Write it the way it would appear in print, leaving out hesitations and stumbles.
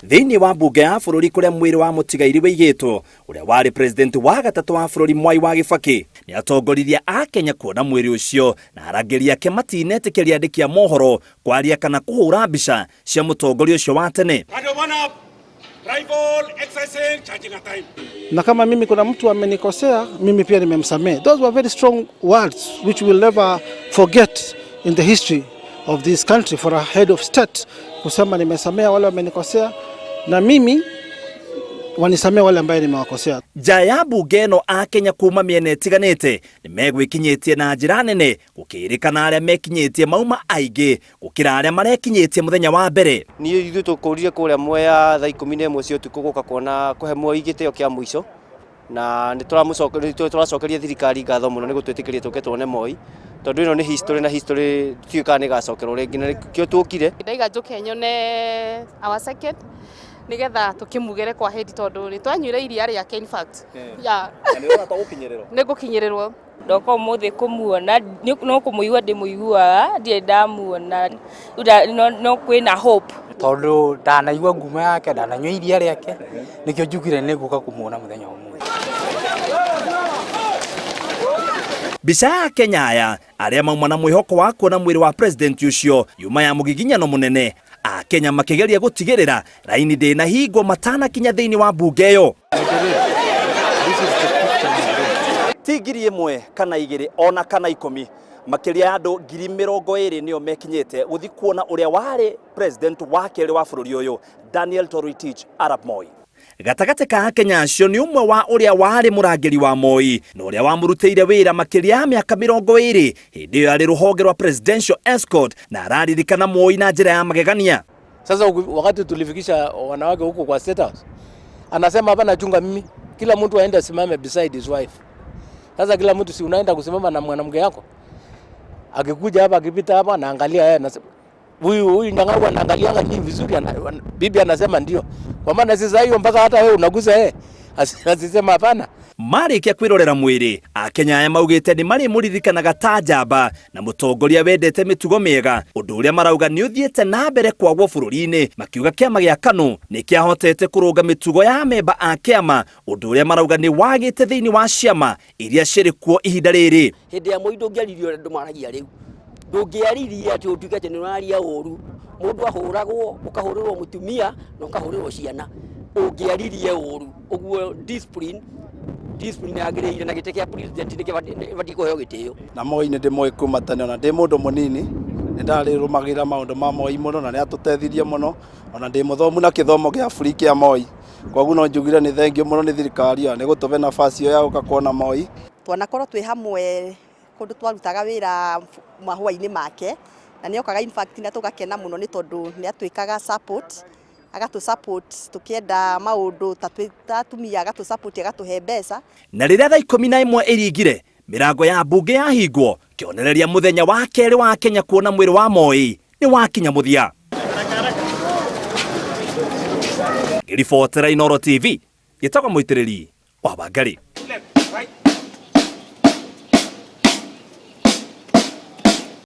Thĩinĩ wa mbunge ya bũrũri kũrĩa mwĩrĩ wa mũtigairĩ wĩigĩtwo, ũrĩa warĩ president wa gatatũ wa bũrũri Mwai wa Kibaki nĩ atongoririe Akenya kuona mwĩrĩ ũcio, na arangĩri ake matinetĩkĩria andĩki a mohoro kwaria kana kũhũra mbica cia mũtongoria ũcio wa tene. Na kama mimi kuna mtu amenikosea, mimi pia nimemsamehe. Those were very strong words which we'll never forget in the history of this country for a head of state kusema nimesamea wale wamenikosea na mimi wanisamea wale ambaye nimewakosea. Nja ya mbunge ĩno Akenya kuma mĩena ĩtiganĩte nĩ megwĩkinyĩtie na njĩra nene, gũkĩrĩkana arĩa mekinyĩtie mauma aingĩ gũkĩra arĩa marekinyĩtie mũthenya wa mbere. Niĩ ithuĩ tũkũrire kũrĩa Mwea thaa 11 cia ũtukũ gũka kuona kũhe Moi gĩtĩo kĩa mũico, na nĩ tũracokeria thirikari ngatho mũno nĩ gũtwĩtĩkĩria tũke tuone Moi, tondũ ĩno nĩ history na history tiũĩ kana nĩ ĩgacokerwo rĩngĩ, na nĩkĩo tũkire. Ndaiga njũke nyone our second nigetha tukimugere kwa heri tondu ni twanyuire iria riake in fact. Yeah. Nĩ ngũkinyĩrĩrwo. Ndoka ũmũthĩ kũmuona, no kũmũigua ndĩmũiguaga, ndirĩ ndamuona, no kwĩna hope. Tondũ ndanaigua ngumo yake, ndananyua iria rĩake, nĩkĩo njugire nĩ ngũka kũmuona mũthenya wa ũmũthĩ. Mbica ya Kenya aya arĩa mauma na mwĩhoko wa kuona mwĩrĩ wa president ũcio yuma ya mũgiginyano mũnene, Akenya makĩgeria gũtigĩrĩra raini ndĩnahingwo matanakinya thĩinĩ wa mbunge ĩyo. Ti 1,000 kana 2 ona kana 10, makĩria ya andũ 20,000 nĩo mekinyĩte gũthiĩ kuona ũrĩa warĩ president wa kerĩ wa bũrũri ũyũ Daniel Toroitich arap Moi. Gatagatĩ ka Akenya acio nĩ ũmwe wa ũrĩa warĩ mũrangĩri wa Moi na ũrĩa wamũrutĩire wĩra makĩria ya mĩaka 20 hĩndĩ ĩyo arĩ rũhonge rwa Presidential Escort, na araririkana Moi na njĩra ya magegania. Sasa wakati tulifikisha wanawake huko kwa State House, anasema hapana, chunga mimi, kila mtu aende asimame beside his wife. Sasa kila mtu si unaenda kusimama na mwanamke yako? Akikuja hapa, akipita hapa, anaangalia yeye, anasema huyu Nyang'au anaangalianga nini vizuri, bibi anasema ndio. Kwa maana sasa hiyo mpaka hata wewe unagusa yeye, asisema hapana. Marĩkia kwĩrorera mwĩrĩ, Akenya aya maugĩte nĩ marĩmũririkanaga ta njamba na mũtongoria wendete mĩtugo mĩega, ũndũ ũrĩa marauga nĩ ũthiĩte na mbere kwagwo bũrũri-inĩ, makiuga kĩama gĩa KANU nĩ kĩahotete kũrũnga mĩtugo ya amemba a kĩama, ũndũ ũrĩa marauga nĩ wagĩte thĩinĩ wa ciama iria cirĩ kuo ihinda rĩrĩ. Hĩndĩ ya Moi ndũngĩaririe ũrĩa andũ maragia rĩu, ndũngĩaririe atĩ ũtuĩke atĩ nĩ ũraria ũru, mũndũ ahũragwo, ũkahũrĩrwo mũtumia na ũkahũrĩrwo ciana, ũngĩaririe ũru. Ũguo discipline yagĩrĩire na gĩtĩ kĩa president nĩ kĩbatiĩ kũheo gĩtĩo. Na Moi nĩ ndĩmũĩ kuma tene, ona ndĩ mũndũ mũnini nĩ ndarĩrũmagĩrĩra maũndũ ma Moi mũno na nĩ atũteithirie mũno, ona ndĩ mũthomu na kĩthomo gĩa free kĩa Moi, koguo no njugire nĩ thengiũ mũno nĩ thirikari nĩ gũtũhe nafasi ĩyo ya gũka kuona Moi. Twanakorwo twĩ hamwe kũndũ twarutaga wĩra mahũa-inĩ make, na nĩ okaga in fact na tũgakena mũno nĩ tondũ nĩ atwĩkaga support, agatũ support tũkĩenda maũndũ ta twĩ ta atumia, agatũ support agatũhe mbeca. Na rĩrĩa thaa 11 ĩringire, mĩrango ya mbunge yahingwo, kĩonereria mũthenya wa kerĩ wa Kenya kuona mwĩrĩ wa Moi nĩ wakinya mũthia. Ngĩribotera Inooro TV, gĩtagwo Mũitĩrĩri wa Wangari.